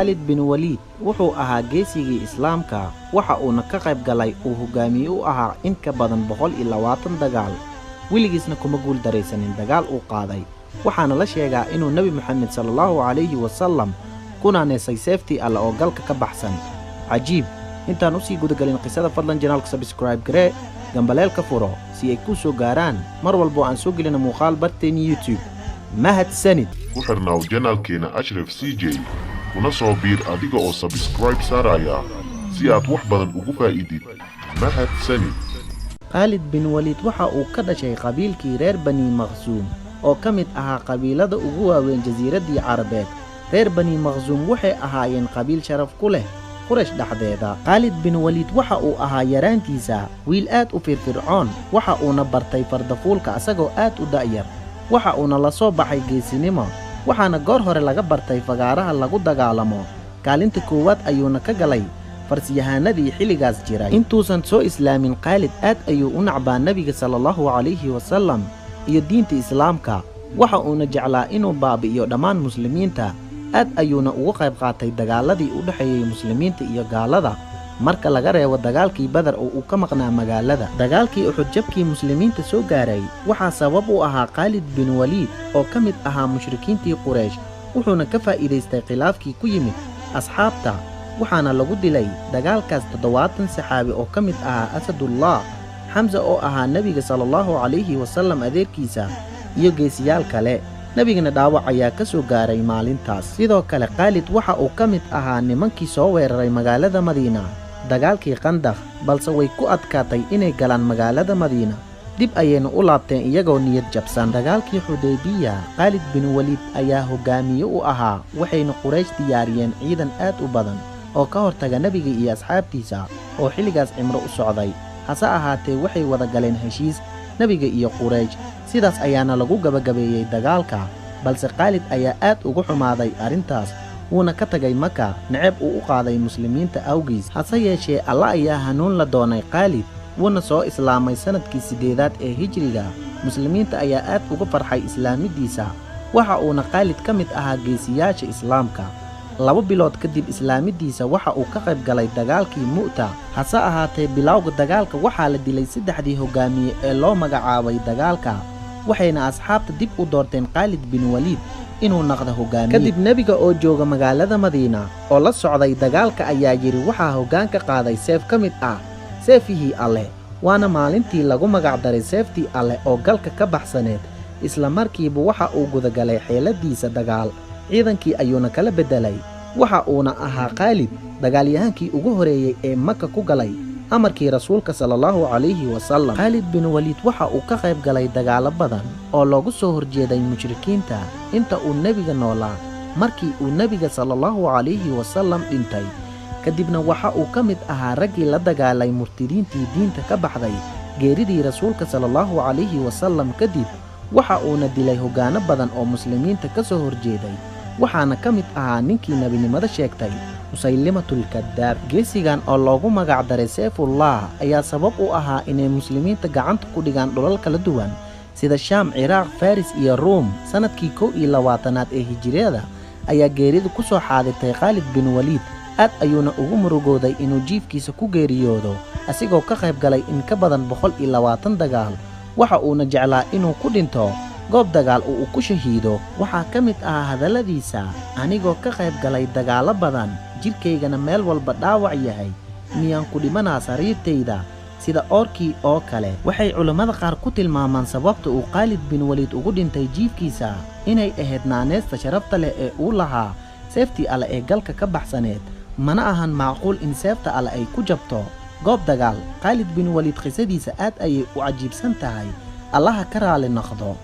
Khaalid bin Waliid wuxuu ahaa geesigii Islaamka, waxa uuna ka qayb galay uu hogaamiye u ahaa in ka badan 120 dagaal, weligiisna kuma guul daraysanin dagaal uu qaaday. Waxaana la sheegaa inuu Nebi Moxamed sallallahu calayhi wasallam ku naaneysay seeftii Alle oo galka ka baxsan. Cajiib! Intaan usii gudagelin qisada, fadlan janaalka subscribe garee, gambaleelka furo si ay kuu soo gaaraan mar walbo aan soo gelino muuqaal barteen YouTube. Mahadsanid. Ku xirnaaw janaalkeena Ashraf CJ, kuna soo biir adiga oo subscribe saaraya si aad wax badan ugu faa'iidid. Mahadsanid. Khaalid bin Waliid waxa uu ka dhashay qabiilkii reer Bani Makhsuum oo ka mid ahaa qabiilada ugu waaweyn jasiiraddii Carabeed. Reer Bani Makhsuum waxay ahaayeen qabiil sharaf ku leh Quraysh dhexdeeda. Khaalid bin Waliid waxa uu ahaa yaraantiisa wiil aad u firfircoon, waxa uuna bartay fardafuulka asagoo aad u da'yar, waxa uuna la soo baxay geesinimo, waxaana goor hore laga bartay fagaaraha lagu dagaalamo. Kaalinta koowaad ayuuna ka galay farsiyahanadii xilligaas jiray. Intuusan soo islaamin, Khaalid aad ayuu u nacbaa nebiga sallallahu calayhi wasallam iyo diinta Islaamka, waxa uuna jeclaa inuu baabi'iyo dhammaan muslimiinta. Aad ayuuna uga qayb qaatay dagaaladii u dhexeeyey muslimiinta iyo gaalada, marka laga reebo dagaalkii Badar oo uu ka maqnaa magaalada. Dagaalkii Uxud jabkii muslimiinta soo gaaray waxaa sabab u ahaa Khaalid bin Waliid oo ka mid ahaa mushrikiintii Quraysh, wuxuuna ka faa'iidaystay khilaafkii ku yimid asxaabta, waxaana lagu dilay dagaalkaas 70 saxaabi oo ka mid ahaa Asadullah Xamsa oo ahaa nebiga sallallahu calayhi wasallam adeerkiisa iyo geesiyaal kale. Nebigana dhaawac ayaa ka soo gaaray maalintaas. Sidoo kale Khaalid waxa uu ka mid ahaa nimankii soo weeraray magaalada Madiina dagaalkii Khandaq, balse way ku adkaatay inay galaan magaalada Madiina, dib ayayna u laabteen iyagoo niyad jabsan. Dagaalkii Xudaybiya Khaalid bin Waliid ayaa hogaamiye u ahaa, waxayna Quraysh diyaariyeen ciidan aad u badan oo ka hortaga nebiga iyo asxaabtiisa oo xilligaas cimro u socday. Hase ahaatee waxay wada galeen heshiis nebiga iyo Quraysh, sidaas ayaana lagu gabagabeeyey dagaalka. Balse Khaalid ayaa aad ugu xumaaday arrintaas, wuuna ka tagay Maka neceb uu u qaaday muslimiinta awgiis. Hase yeeshee Alla ayaa hanuun la doonay Khaalid, wuuna soo islaamay sannadkii 8aad ee Hijriga. Muslimiinta ayaa aad uga farxay islaamiddiisa, waxa uuna Khaalid ka mid ahaa geesiyaasha Islaamka. 2 bilood kadib islaamiddiisa waxa uu ka qayb galay dagaalkii Mu'ta. Hase ahaatee bilowga dagaalka waxaa la dilay 3dii hogaamiye ee loo magacaabay dagaalka, waxayna asxaabta dib u doorteen Khaalid bin Waliid inuu naqdo hogaamiye. Kadib nebiga oo jooga magaalada Madiina oo la socday dagaalka ayaa yidhi, waxaa hoggaanka qaaday seef ka mid ah seefihii Alleh, waana maalintii lagu magac daray seeftii Alleh oo galka ka baxsaneed. Isla markiiba waxa uu gudagalay xeeladiisa dagaal, ciidankii ayuuna kala beddelay. Waxa uuna ahaa Khaalid dagaalyahankii ugu horeeyey ee Maka ku galay amarkii rasuulka sallallahu calayhi wasallam. Khaalid bin Waliid waxa uu ka qayb galay dagaalo badan oo loogu soo horjeeday mushrikiinta inta uu nebiga noolaa. Markii uu nebiga sallallahu calayhi wasallam dhintay kadibna waxa uu ka mid ahaa raggii la dagaalay murtidiintii diinta ka baxday geeridii rasuulka sallallahu calayhi wasallam kadib, waxa uuna dilay hoggaano badan oo muslimiinta ka soo horjeeday, waxaana ka mid ahaa ninkii nebinimada sheegtay Musaylimatulkadaab. Geesigan oo loogu magac daray Seefullah ayaa sabab u ahaa inay muslimiinta gacanta ku dhigaan dhulal kala duwan sida Shaam, Ciraaq, Faris iyo Ruum. Sannadkii 21aad ee Hijriyada ayaa geeridu ku soo xaadirtay Khaalid bin Waliid. Aad ayuuna ugu murugooday inuu jiifkiisa ku geeriyoodo asigoo ka qayb galay in ka badan 120 dagaal, waxa uuna jeclaa inuu ku dhinto goob dagaal oo uu ku shahiido. Waxaa ka mid ahaa hadalladiisa, anigoo ka qayb galay dagaallo badan, jidhkaygana meel walba dhaawac yahay, miyaan ku dhimanaa sariirtayda sida oorkii oo kale? Waxay culammada qaar ku tilmaamaan sababta uu Khaalid bin Waliid ugu dhintay jiifkiisa inay ahayd naaneesta sharafta leh ee uu lahaa seeftii Alle ee galka ka baxsaneed. Mana ahan macquul in seefta Alle ay ku jabto goob dagaal. Khaalid bin Waliid qisadiisa aad ayay u cajiibsan tahay, Allaha ka raali noqdo.